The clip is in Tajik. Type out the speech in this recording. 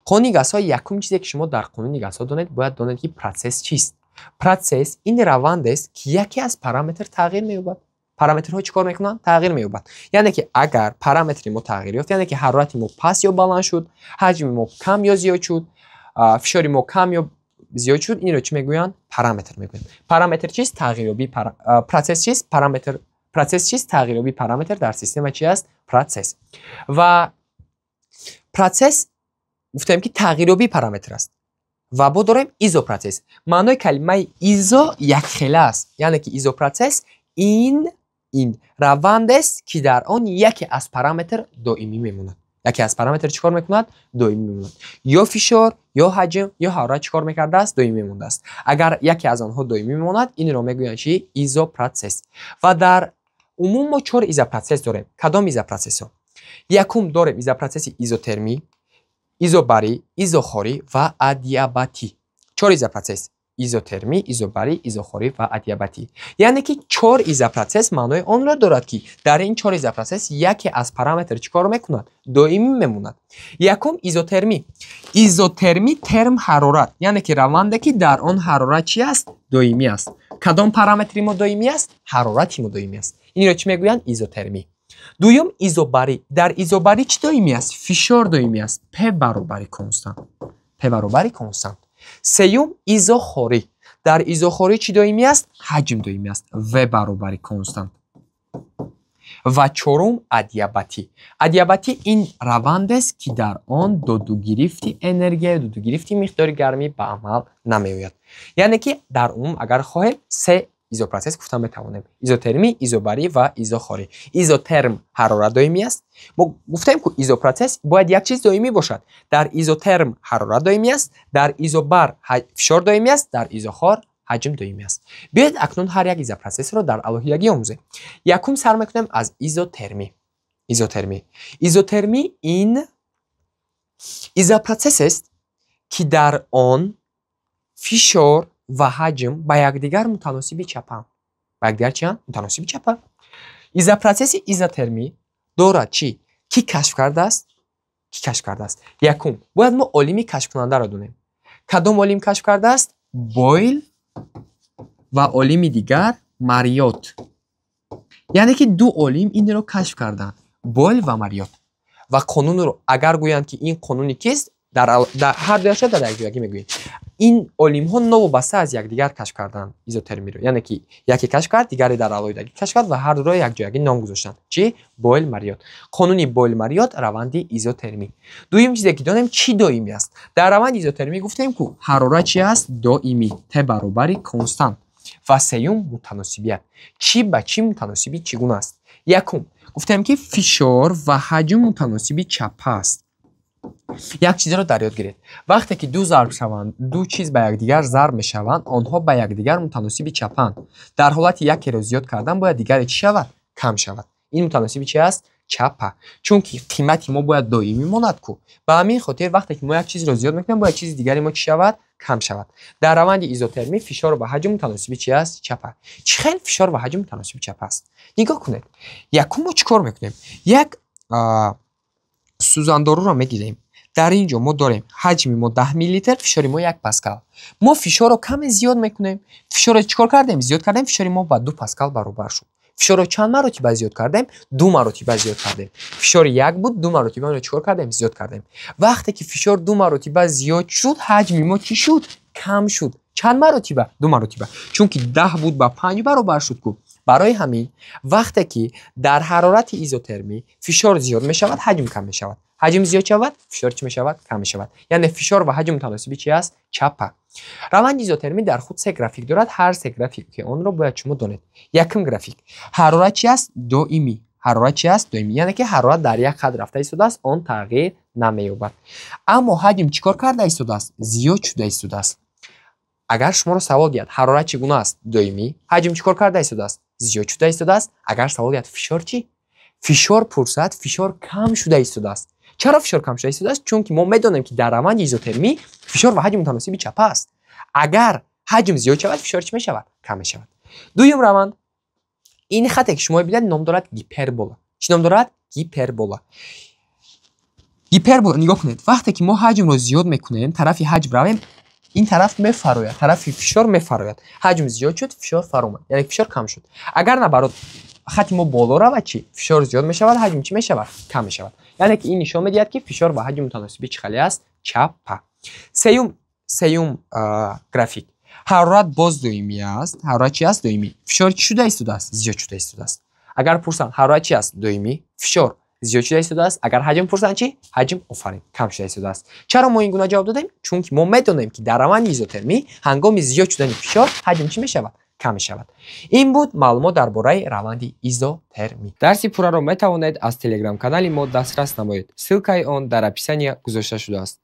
Қонуни газҳо, якум чизе, ки шумо дар қонуни газҳо донед, бояд донед, ки процесс чист. Процесс ин равандест, ки яке аз параметр тағйир меёбад. Параметрҳо чӣ кор мекунанд? Тағйир меёбад. Яъне ки агар параметри мо тағйир ёфт, яъне ки ҳарорати мо паст ё баланд шуд, ҳаҷми мо кам ё зиёд шуд, фишори мо кам ё зиёд шуд, инро чӣ мегӯянд? Параметр мегӯянд. Параметр чист? Тағйирёбии процесс чист? Параметр. Процесс чист? Тағйирёбии параметр дар система чи аст? Процесс. Ва процесс гуфтем, ки тағйирёбии параметр аст. Ва бо дорем изопроцесс. Маънои калимаи изо якхела аст, яъне ки изопроцесс ин равандест, ки дар он яке аз параметр доимӣ мемонад. Яке аз параметр чӣ кор мекунад? Доимӣ мемонад. Ё фишор, ё ҳаҷм, ё ҳарорат чӣ кор мекардааст? Доимӣ мемондааст. Агар яке аз онҳо доимӣ мемонад, инро мегӯянд чи? Изопроцесс. Ва дар умум мо чор изопроцесс дорем. Кадом изопроцессҳо? Якум дорем изопроцесси изотермӣ, изобарӣ, изохорӣ ва адиабатӣ. Чор изопроцесс: изотермӣ, изобарӣ, изохорӣ ва адиабатӣ. Яъне ки чор изопроцесс маънои онро дорад, ки дар ин чор изопроцесс яке аз параметр чӣ кор мекунад? Доимӣ мемонад. Якум изотермӣ. Изотермӣ, терм ҳарорат, яъне ки раванде, ки дар он ҳарорат чи аст? Доимӣ аст. Кадом параметри мо доимӣ аст? Ҳарорати мо доимӣ аст. Инро чӣ мегӯянд? Изотермӣ. Дуюм изобарӣ. Дар изобарӣ чӣ доимӣ аст? Фишор доимӣ аст, п баробари констант, п баробари констант. Сеюм изохорӣ. Дар изохорӣ чӣ доимӣ аст? Ҳаҷм доимӣ аст, в баробари констант. Ва чорум адиабатӣ. Адиабатӣ ин равандест, ки дар он додугирифти энергия, додугирифти миқдори гармӣ ба амал намеояд. Яъне ки дар умум, агар хоҳем, се изопроцесс гуфта метавонем: изотермӣ, изобарӣ ва изохорӣ. Изотерм ҳарорат доимӣ аст. Мо гуфтем, ку изопроцесс бояд як чиз доимӣ бошад. Дар изотерм ҳарорат доимӣ аст, дар изобар фишор доимӣ аст, дар изохор ҳаҷм доимӣ аст. Биёед, акнун ҳар як изопроцессро дар алоҳидагӣ омӯзем. Якум сар мекунем аз изотермӣ. Изотермӣ. Изотермӣ ин изопроцессест, ки дар он фишор ва ҳаҷм ба якдигар мутаносиби чапанд. Ба якдигар чианд? Мутаносиби чапа. Изопроцесси изотермӣ дорад чӣ? Кӣ кашф кардааст? Кӣ кашф кардааст? Якум бояд мо олими кашфкунандаро донем. Кадом олим кашф кардааст? Бойл ва олими дигар Мариот. Яъне ки ду олим инро кашф карданд, Бойл ва Мариот. Ва қонунро агар гӯянд, ки ин қонуни кист, дар ҳар дуяшро дар якҷоягӣ мегӯем. Ин олимҳо новобаста аз якдигар кашф карданд изотермиро, яъне ки яке кашф кард, дигаре дар алоҳидагӣ кашф кард ва ҳар дуро якҷоягӣ ном гузоштанд. Чӣ? Бойл, Мариот. Қонуни Бойл Мариот, раванди изотермӣ. Дуюм чизе, ки донем, чӣ доимӣ аст дар раванди изотермӣ? Гуфтем, ку ҳарорат чи аст? Доимӣ, т баробари констант. Ва сеюм мутаносибият. Чӣ ба чӣ мутаносиби чӣ гуна аст? Якум гуфтем, ки фишор ва ҳаҷм мутаносиби чапа аст. Як чизеро дар ёд гиред: вақте ки ду зарб шаванд, ду чиз ба якдигар зарб мешаванд, онҳо ба якдигар мутаносиби чапанд. Дар ҳолати якеро зиёд кардан, бояд дигаре чӣ шавад? Кам шавад. Ин мутаносиби чи аст? Чапа. Чунки қимати мо бояд доимӣ монад ку. Ба ҳамин хотир, вақте ки мо як чизро зиёд мекунем, бояд чизи дигари мо чӣ шавад? Кам шавад. Дар раванди изотермӣ фишор ва ҳаҷм мутаносиби чи аст? Чапа. Чӣ хел фишор ва ҳаҷм мутаносиби чапа аст? Нигоҳ кунед. Якум мо чӣ кор мекунем? Як сӯзандоруро мегирем. Дар ин ҷо мо дорем ҳаҷми мо 10 миллилитр, фишори мо 1 паскал. Мо фишорро каме зиёд мекунем. Фишорро чӣ кор кардем? Зиёд кардем. Фишори мо ба 2 паскал баробар шуд. Фишорро чанд маротиба зиёд кардем? Ду маротиба зиёд кардем. Фишори як буд, ду маротиба онро чӣ кор кардем? Зиёд кардем. Вақте ки фишор ду маротиба зиёд шуд, ҳаҷми мо чӣ шуд? Кам шуд. Чанд маротиба? Ду маротиба, чунки 10 буд, ба 5 баробар шуд ку. Барои ҳамин, вақте ки дар ҳарорати изотермӣ фишор зиёд мешавад, ҳаҷм кам мешавад, ҳаҷм зиёд шавад, фишор чӣ мешавад? Кам мешавад. Яъне фишор ва ҳаҷм мутаносиби чи аст? Чапа. Раванди изотермӣ дар худ се график дорад. Ҳар се графики онро бояд шумо донед. Якум график: ҳарорат чи аст? Доимӣ. Ҳарорат чи аст? Доимӣ. Яъне ки ҳарорат дар як ҳад рафта истодааст, он тағйир намеёбад. Аммо ҳаҷм чӣ кор карда истодааст? Зиёд шуда истодааст. Агар шуморо савол диҳад: ҳарорат чӣ гуна аст? Доимӣ. Ҳаҷм чӣ кор карда истодааст? Зиёд шуда истодааст. Агар савол диҳад, фишор чӣ? Фишор пурсад, фишор кам шуда истодааст. Чаро фишор кам шуда истодааст? Чунки мо медонем, ки дар раванди изотермӣ фишор ва ҳаҷм мутаносиби чапа аст. Агар ҳаҷм зиёд шавад, фишор чӣ мешавад? Кам мешавад. Дуюм раванд. Ин хате, ки шумо мебинед, ном дорад гипербола. Чӣ ном дорад? Гипербола. Гипербола, нигоҳ кунед, вақте ки мо ҳаҷмро зиёд мекунем, тарафи ҳаҷм равем, ин тараф мефарояд, тарафи фишор мефарояд. Ҳаҷм зиёд шуд, фишор фаромад, яъне фишор кам шуд. Агар, наоборот, хати мо боло равад чӣ? Фишор зиёд мешавад, ҳаҷм чӣ мешавад? Кам мешавад. Яъне ки ин нишон медиҳад, ки фишор ва ҳаҷм мутаносиби чӣ хеле аст? Чапа. Сеюм график. Ҳарорат боз доимӣ аст. Ҳарорат чӣ аст? Доимӣ. Фишор чӣ шуда истодааст? Зиёд шуда истодааст. Агар пурсанд, ҳарорат чӣ аст? Доимӣ. Фишор зиёд шуда истодааст. Агар ҳаҷм пурсанд чӣ? Ҳаҷм, офарин, кам шуда истодааст. Чаро мо ин гуна ҷавоб додем? Чунки мо медонем, ки дар раванди изотермӣ ҳангоми зиёд шудани фишор ҳаҷм чӣ мешавад? Кам мешавад. Ин буд маълумот дар бораи раванди изотермӣ. Дарси пурраро метавонед аз телеграм-канали мо дастрас намоед. Ссылкаи он дар описания гузошта шудааст.